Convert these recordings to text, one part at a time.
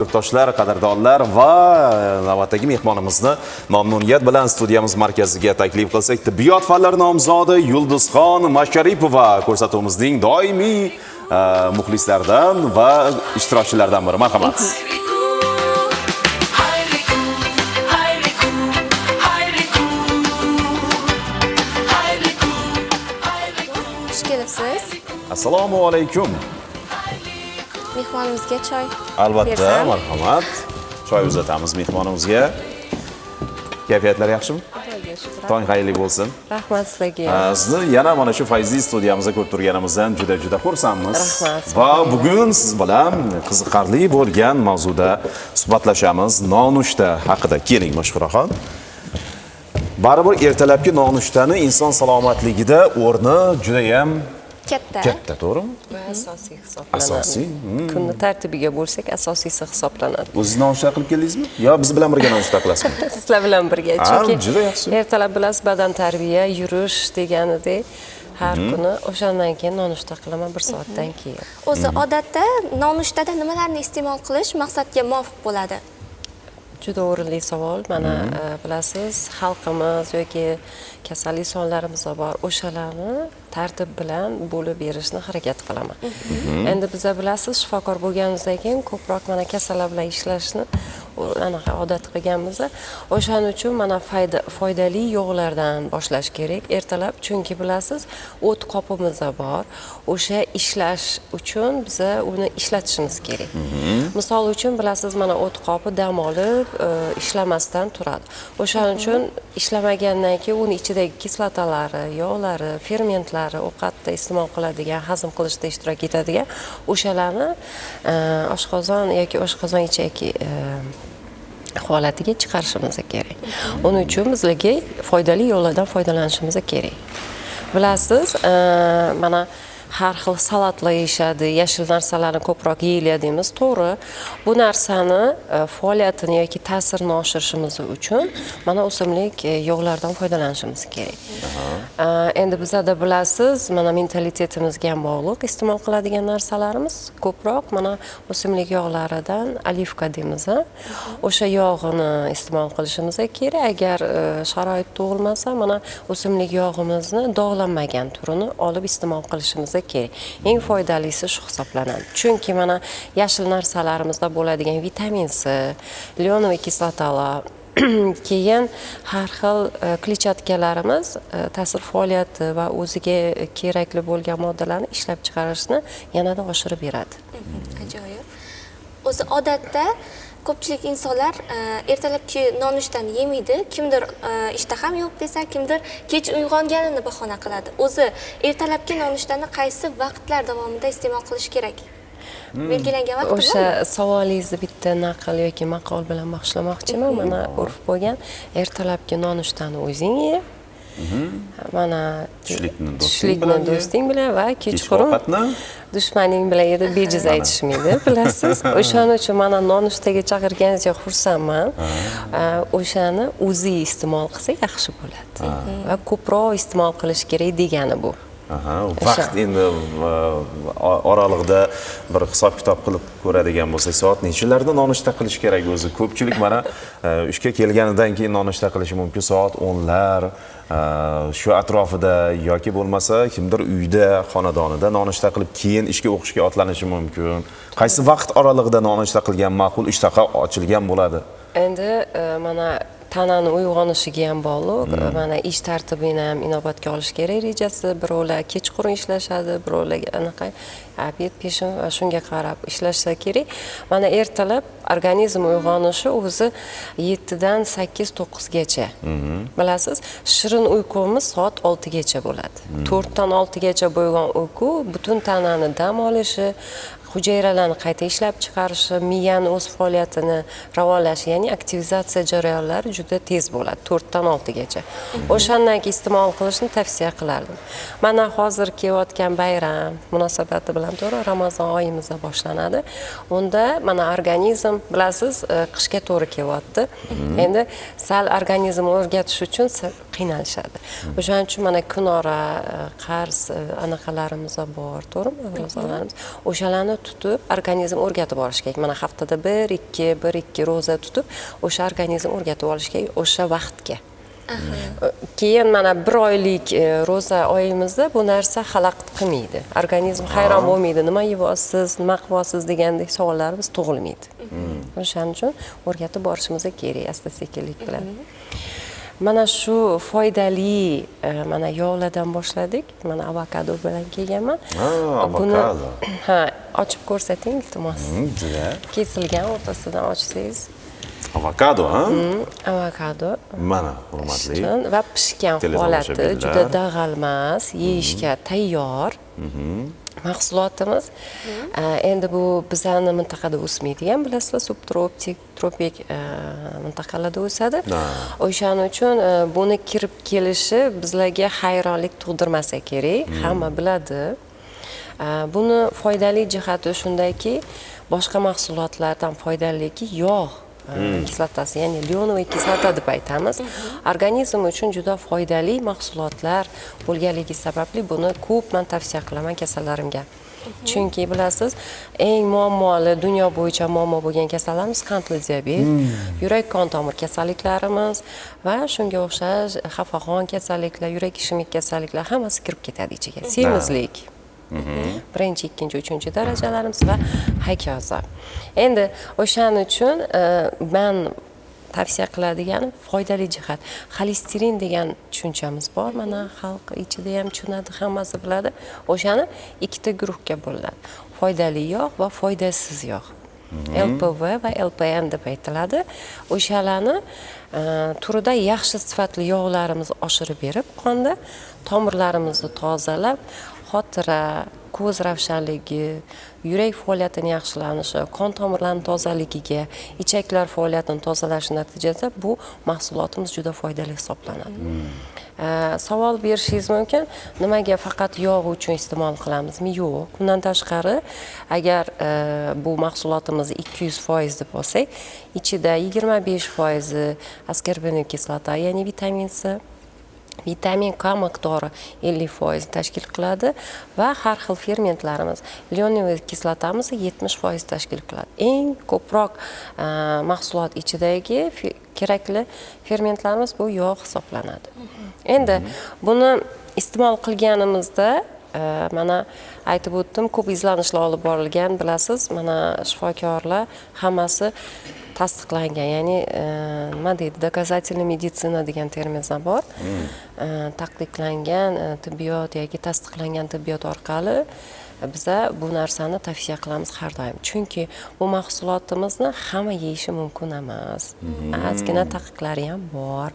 Yurtdoshlar, qadrdonlar va navbatdagi mehmonimizni mamnuniyat bilan studiyamiz markaziga taklif qilsak, tibbiyot fanlari nomzodi Yulduzxon Masharipova ko'rsatuvimizning doimiy muxlislaridan va ishtirokchilaridan biri. Marhamat. Hayriku, hayriku, hayriku, hayriku, hayriku. Xush kelibsiz. Assalomu alaykum. Mehmonimizga choy Albatta, bersam. marhamat. Choy uzatamiz mehmonimizga. Kayfiyatlar yaxshimi? Xudoga shukr. Tong xayrli bo'lsin. Rahmat sizlarga ham. Sizni yana mana shu fayzli studiyamizda ko'rib turganimizdan juda juda xursandmiz. Rahmat. Va bugun siz bilan qiziqarli bo'lgan mavzuda suhbatlashamiz. Nonushta haqida. Keling, Mashhuraxon. Baribir ertalabki nonushtani inson salomatligida o'rni juda ham Katta. katta, to'g'rimi? Va asosiy hisoblanadi. Asosiy? Kunni tartibiga bo'lsak, asosiysi hisoblanadi. O'zingiz nonushta qilib keldingizmi? Yo biz bilan birga nonushta qilasizmi? Sizlar bilan birga, chunki juda yaxshi. Ertalab bilasiz, badan tarbiya, yurish deganidek har kuni o'shandan keyin nonushta qilaman bir soatdan keyin. O'zi odatda nonushtada nimalarni iste'mol qilish maqsadga muvofiq bo'ladi? Juda o'rinli savol. Mana bilasiz, xalqimiz yoki kasal insonlarimiz bor, o'shalarni tartib bilan bo'lib berishni harakat qilaman. Endi biza bilasiz, shifokor bo'lganimizdan keyin ko'proq mana kasallar bilan ishlashni anaqa odat qilganmiz. O'shaning uchun mana foydali yog'lardan boshlash kerak ertalab, chunki bilasiz, o't qopimiz bor. O'sha ishlash uchun biza uni ishlatishimiz kerak. Misol uchun bilasiz, mana o't qopi dam olib, ishlamasdan turadi. O'shaning uchun ishlamagandan keyin uni ichidagi kislotalari, yog'lari, fermentlari, ovqatda iste'mol qiladigan, hazm qilishda ishtirok etadigan o'shalarni oshqozon yoki oshqozon ichak holatiga chiqarishimiz kerak. Uning uchun bizlarga foydali yo'llardan foydalanishimiz kerak. Bilasiz, mana har xil salatlar yeyishadi, yashil narsalarni ko'proq yeyiladi deymiz. To'g'ri, bu narsani faoliyatini yoki ta'sirini oshirishimiz uchun mana o'simlik yog'lardan foydalanishimiz kerak. Endi bizada bilasiz, mana mentalitetimizga ham bog'liq iste'mol qiladigan narsalarimiz ko'proq mana o'simlik yog'laridan olivka deymiz, a? O'sha yog'ini iste'mol qilishimiz kerak. Agar sharoit tug'ilmasa, mana o'simlik yog'imizni dog'lanmagan turini olib iste'mol qilishimiz kerak. Eng foydalisi shu hisoblanadi. Chunki mana yashil narsalarimizda bo'ladigan vitamin C, линолевый kislotalar, keyin har xil kletchatkalarimiz ta'sir faoliyati va o'ziga kerakli bo'lgan moddalarni ishlab chiqarishni yanada oshirib beradi. Ajoyib. O'zi odatda ko'pchilik insonlar ertalabki nonushtani yemaydi. Kimdir ishtaham yo'q desa, kimdir kech uyg'onganini bahona qiladi. O'zi ertalabki nonushtani qaysi vaqtlar davomida iste'mol qilish kerak? Belgilangan vaqti O'sha bormi? Savolingizni bitta naql yoki maqol bilan boshlamoqchiman. Mana urf bo'lgan, ertalabki nonushtani o'zing ye. Mana tushlikni do'sting tushlikni bilan ye. Do'sting bilan va kechki kechqurun ovqatni dushmaning bilan ye deb bejiz aytishmaydi, bilasiz. O'shaning uchun mana nonushtaga chaqirganingizga xursandman. O'shani o'zi iste'mol qilsa yaxshi bo'ladi. Va ko'proq iste'mol qilish kerak degani bu. Aha, vaqt endi oralig'ida bir hisob kitob qilib ko'radigan bo'lsak, soat nechalarda nonushta qilish kerak o'zi? Ko'pchilik mana ishga kelganidan keyin nonushta qilishi mumkin, soat 10lar shu atrofida yoki bo'lmasa kimdir uyda, xonadonida nonushta qilib, keyin ishga, o'qishga otlanishi mumkin. Qaysi vaqt oralig'ida nonushta qilgan ma'qul, ishtaha ochilgan bo'ladi? Endi mana tanani uyg'onishiga ham bog'liq. Mana ish tartibini ham inobatga olish kerak, rejasi. Birovlar kechqurun ishlashadi, birovlar anaqa обед, peshin va shunga qarab ishlashsa kerak. Mana ertalab organizm uyg'onishi o'zi 7dan 8, 9gacha. Bilasiz, shirin uyqumiz soat 6gacha bo'ladi. 4dan 6gacha bo'lgan uyqu butun tanani dam olishi, hujayralarni qayta ishlab chiqarishi, miyani o'z faoliyatini ravonlashi, ya'ni aktivizatsiya jarayonlari juda tez bo'ladi 4dan 6gacha. O'shandan keyin iste'mol qilishni tavsiya qilardim. Mana hozir kelayotgan bayram munosabati bilan, to'g'ri, Ramazon oyimizda boshlanadi. Unda mana organizm, bilasiz, qishga to'g'ri kelyapti. Endi sal organizm o'rgatish uchun sal qiynalishadi. O'shaning uchun mana kunora, qarz anaqalarimiz bor, to'g'rimi? Ro'zalarimiz. O'shalarni tutib, organizm o'rgatib borish kerak. Mana haftada bir ikki, bir ikki ro'za tutib, o'sha organizm o'rgatib olish kerak o'sha vaqtga. Keyin mana bir oylik ro'za oyimizda bu narsa xalaqit qilmaydi, organizm hayron bo'lmaydi, nima yeyapsiz, nima qilyapsiz degandek savollarimiz tug'ilmaydi. O'shaning uchun o'rgatib borishimiz kerak asta sekinlik bilan. Mana shu foydali mana yog'lardan boshladik. Mana avokado bilan kelganman. Ha, Buni avokado. ha, ochib ko'rsating, iltimos. Juda. Kesilgan, o'rtasidan ochsangiz. Avokado, ha? Avokado. Mana, hurmatli Shirin va pishgan holati, teletomoshabinlar. juda dag'al emas, yeyishga tayyor mahsulotimiz. Endi bu bizani mintaqada o'smaydigan, bilasizlar, subtropik, tropik mintaqalarda o'sadi. O'shaning uchun buni kirib kelishi bizlarga hayronlik tug'dirmasa kerak, hamma biladi. Buni foydali jihati shundaki, boshqa mahsulotlardan foydaliligi yog' kislotasi, ya'ni линолевая kislota deb aytamiz. Organizm uchun juda foydali mahsulotlar bo'lganligi sababli buni ko'p man tavsiya qilaman kasallarimga. Chunki bilasiz, eng muammoli, dunyo bo'yicha muammo bo'lgan kasallarimiz qandli diabet, yurak qon tomir kasalliklarimiz va shunga o'xshash xafaqon kasalliklar, yurak ishemik kasalliklar hammasi kirib ketadi ichiga. Semizlik. Birinchi, ikkinchi, uchinchi darajalarimiz va hokazo. Endi o'shaning uchun man tavsiya qiladiganim foydali jihat. Xolesterin degan tushunchamiz bor, mana xalq ichida ham tushunadi, hammasi biladi. O'shani ikkita guruhga bo'linadi. Foydali yog' va foydasiz yog'. LPV va LPN deb aytiladi. O'shalarni turida yaxshi sifatli yog'larimizni oshirib berib, qonda tomirlarimizni tozalab, xotira, ko'z ravshanligi, yurak faoliyatini yaxshilanishi, qon tomirlarining tozaligiga, ichaklar faoliyatini tozalashi natijasida bu mahsulotimiz juda foydali hisoblanadi. Savol berishingiz mumkin, nimaga faqat yog' uchun iste'mol qilamizmi? Yo'q. Bundan tashqari, agar bu mahsulotimizni 200% deb olsak, ichida 25% аскорбиновая kislota, ya'ni vitamin C, vitamin K miqdori 50% tashkil qiladi va har xil fermentlarimiz, линолевый kislotamiz 70% tashkil qiladi. Eng ko'proq mahsulot ichidagi kerakli fermentlarimiz bu yog' hisoblanadi. Endi buni iste'mol qilganimizda, mana aytib o'tdim, ko'p izlanishlar olib borilgan, bilasiz, mana shifokorlar hammasi tasdiqlangan, ya'ni nima deydi, доказательный meditsina degan termin ham bor. Taqiqlangan tibbiyot yoki tasdiqlangan tibbiyot orqali biza bu narsani tavsiya qilamiz har doim, chunki bu mahsulotimizni hamma yeyishi mumkin emas, ozgina taqiqlari ham bor.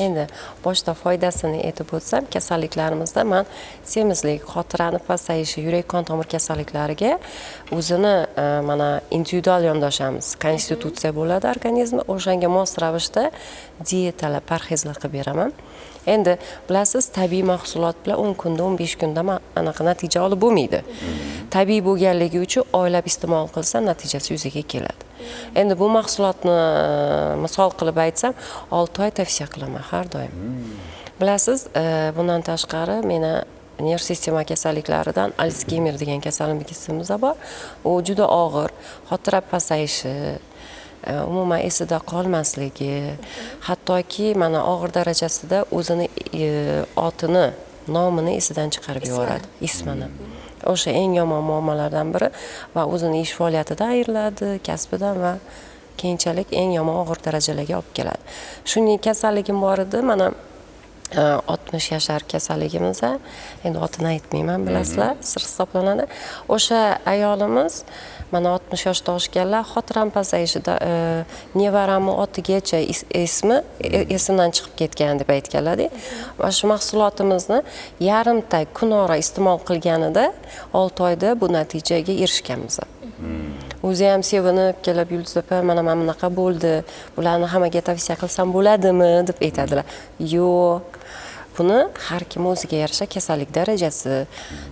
Endi boshda foydasini aytib o'tsam, kasalliklarimizda man semizlik, xotirani pasayishi, yurak qon tomir kasalliklariga o'zini mana individual yondashamiz, konstitutsiya bo'ladi organizmda, o'shanga mos ravishda dietalar, parhezlar qilib beraman. Endi bilasiz, tabiiy mahsulot bilan 10 kunda, 15 kunda anaqa natija olib bo'lmaydi. Tabiiy bo'lganligi uchun oylab iste'mol qilsa, natijasi yuzaga keladi. Endi bu mahsulotni misol qilib aytsam, 6 oy tavsiya qilaman har doim. Bilasiz, bundan tashqari meni nerv sistema kasalliklaridan Alsgeymer degan kasalligimiz bor. U juda og'ir, xotira pasayishi, umuman esida qolmasligi, hattoki mana og'ir darajasida o'zini otini, nomini esidan chiqarib yuboradi, ismini. O'sha eng yomon muammolardan biri va o'zini ish faoliyatidan ayriladi, kasbidan va keyinchalik eng yomon og'ir darajalarga olib keladi. Shunday kasalligim bor edi, mana 60 yashar kasalligimiz, endi otini aytmayman, bilasizlar, sir hisoblanadi. O'sha ayolimiz mana 60 yoshda oshganlar, xotiram pasayishida, nevaramni otigacha ismi esimdan chiqib ketgan deb aytganlar. Va shu mahsulotimizni yarimta kunora iste'mol qilganida 6 oyda bu natijaga erishganmiz. O'zi ham sevinib kelib, Yulduz opa, mana mana bunaqa bo'ldi, bularni hammaga tavsiya qilsam bo'ladimi deb aytadilar. Yo'q, buni har kim o'ziga yarasha kasallik darajasi,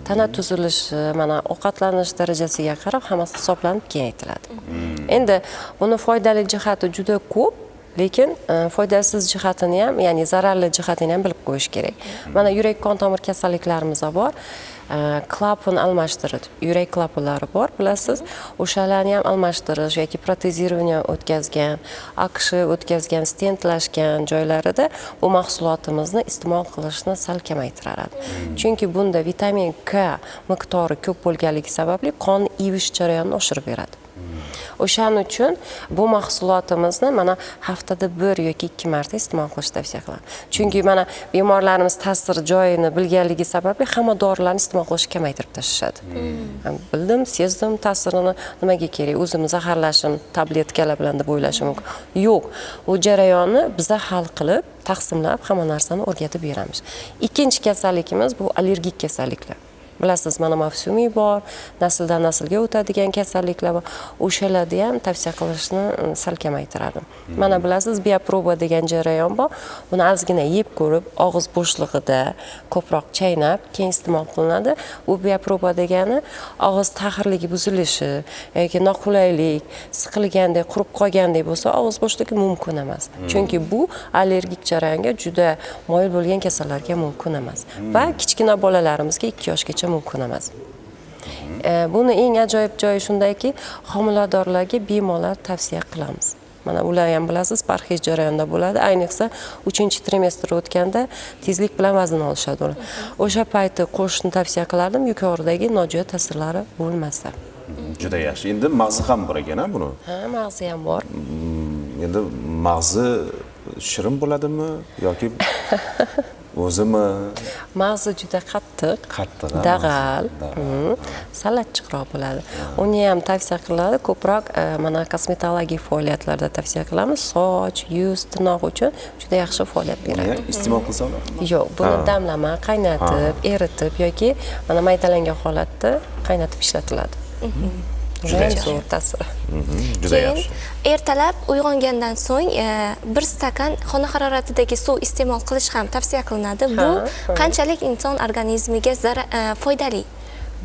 tana tuzilishi, mana ovqatlanish darajasiga qarab hammasi hisoblanib keyin aytiladi. Endi buni foydali jihati juda ko'p, lekin foydasiz jihatini ham, ya'ni zararli jihatini ham bilib qo'yish kerak. Mana yurak qon tomir kasalliklarimiz bor. Klapan almashtirish, yurak klapanlari bor, bilasiz, o'shalarni ham almashtirish yoki протезирование o'tkazgan, АКШ o'tkazgan, stentlashgan joylarida bu mahsulotimizni iste'mol qilishni sal kamaytiradi, chunki bunda vitamin K miqdori ko'p bo'lganligi sababli qon ivish jarayonini oshirib beradi. O'shaning uchun bu mahsulotimizni mana haftada bir yoki ikki marta iste'mol qilishni tavsiya qilaman, chunki mana bemorlarimiz ta'sir joyini bilganligi sababli hamma dorilarni iste'mol qilishni kamaytirib tashlashadi. Bildim, sezdim ta'sirini, nimaga kerak o'zimni zaharlashim tabletkalar bilan, deb o'ylashi mumkin. Yo'q, u jarayonni biza hal qilib, taqsimlab, hamma narsani o'rgatib beramiz. Ikkinchi kasalligimiz bu allergik kasalliklar. Bilasiz, mana mavsumiy bor, nasldan naslga o'tadigan kasalliklar bor, o'shalarni ham tavsiya qilishni sal kamaytiradi. Mana bilasiz, биопроба degan jarayon bor. Buni ozgina yeb ko'rib, og'iz bo'shlig'ida ko'proq chaynab, keyin iste'mol qilinadi. Bu биопроба degani og'iz taxirligi buzilishi yoki noqulaylik, siqilgandek, qurib qolgandek bo'lsa og'iz bo'shligi, mumkin emas, chunki bu allergik jarayonga juda moyil bo'lgan kasallarga mumkin emas va kichkina bolalarimizga, 2 yoshgacha mumkin emas. Buni eng ajoyib joyi shundaki, homiladorlarga bemalol tavsiya qilamiz. Mana ular ham, bilasiz, parhez jarayonida bo'ladi, ayniqsa uchinchi trimestr o'tganda tezlik bilan vazn olishadi ular. O'sha payti qo'shishni tavsiya qilardim, yuqoridagi nojo'ya ta'sirlari bo'lmasa. Juda yaxshi. Endi mag'zi ham bor ekan, a, buni? Ha, mag'zi ham bor. Endi mag'zi shirin bo'ladimi yoki o'zimi? Mag'zi juda qattiq. Qattiq, ha, dag'al. mag'zi, dag'al. Sal achchiqroq bo'ladi. Uni ham tavsiya qiladi ko'proq, mana kosmetologik faoliyatlarda tavsiya qilamiz, soch, yuz, tirnoq uchun juda yaxshi faoliyat Uni beradi. ham iste'mol qilsa bo'ladimi? Yo'q, buni damlama, qaynatib, eritib yoki mana maydalangan holatda qaynatib ishlatiladi. Juda Juda yaxshi. zo'r ta'siri. Juda Keyin yaxshi. ertalab uyg'ongandan so'ng bir stakan xona haroratidagi suv iste'mol qilish ham tavsiya qilinadi. Bu Ha, ha. qanchalik inson organizmiga foydali?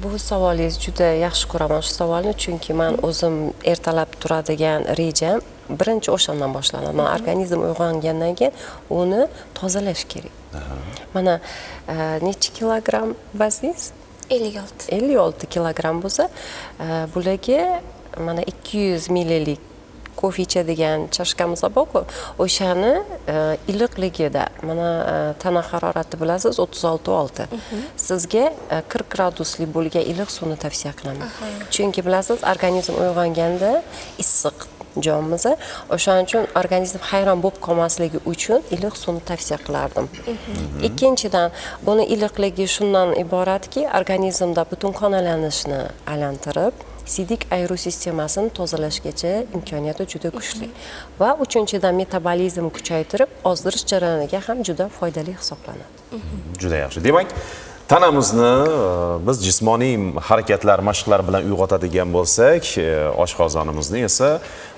Bu savolingiz juda yaxshi, ko'raman shu savolni, chunki man o'zim ertalab turadigan rejam birinchi o'shandan boshlanadi. Man organizm uyg'ongandan keyin uni tozalash kerak. Mana necha kilogramm vazningiz? 56. 56 kilogramm bo'lsa, bularga mana 200 millillik kofe ichadigan chashkamiz borku, o'shani iliqligida, mana tana harorati, bilasiz, 36,6, sizga 40 gradusli bo'lgan iliq suvni tavsiya qilaman, chunki bilasiz, organizm uyg'onganda issiq jonimiz, o'shaning uchun organizm hayron bo'lib qolmasligi uchun iliq suvni tavsiya qilardim. Ikkinchidan, buni iliqligi shundan iboratki, organizmda butun qon aylanishini aylantirib, siydik ayiruv sistemasini tozalashgacha imkoniyati juda kuchli va uchinchidan, metabolizm kuchaytirib, ozdirish jarayoniga ham juda foydali hisoblanadi. Juda yaxshi. Demak, tanamizni biz jismoniy harakatlar, mashqlar bilan uyg'otadigan bo'lsak, oshqozonimizni esa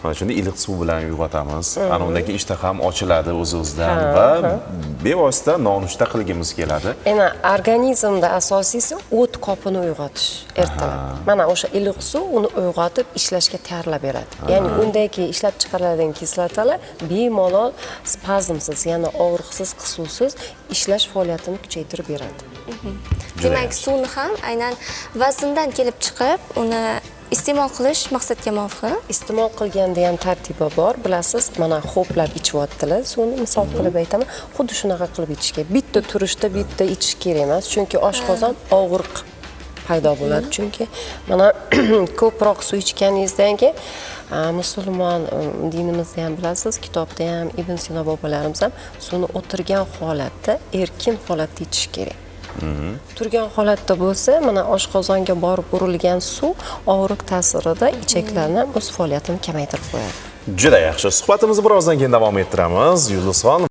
mana shunday iliq suv bilan uyg'otamiz. Ana undan keyin ishtaha ham ochiladi o'z-o'zidan va bevosita nonushta qilgimiz keladi. Endi organizmda asosiysi o't qopini uyg'otish ertalab. Mana o'sha iliq suv uni uyg'otib, ishlashga tayyorlab beradi. Ya'ni undan keyin ishlab chiqariladigan kislotalar bemalol spazmsiz, ya'ni og'riqsiz, qisuvsiz ishlash faoliyatini kuchaytirib beradi. Juda Demak, yaxshi. suvni ham aynan vazndan kelib chiqib, uni iste'mol qilish maqsadga muvofiq. Iste'mol qilganda ham tartibi bor, bilasiz, mana ho'plab ichyaptilar suvni, misol qilib aytaman, xuddi shunaqa qilib ichish kerak. Bitta turishda bitta ichish kerak emas, chunki oshqozon og'riq paydo bo'ladi. Chunki mana ko'proq suv ichganingizdan keyin musulmon dinimizda ham, bilasiz, kitobda ham, Ibn Sino bobolarimiz ham suvni o'tirgan holatda, erkin holatda ichish kerak. Turgan holatda bo'lsa, mana oshqozonga borib urilgan suv og'riq ta'sirida ichaklarni ham o'z faoliyatini kamaytirib qo'yadi. Juda yaxshi. Suhbatimizni birozdan keyin davom ettiramiz. Yulduzxon.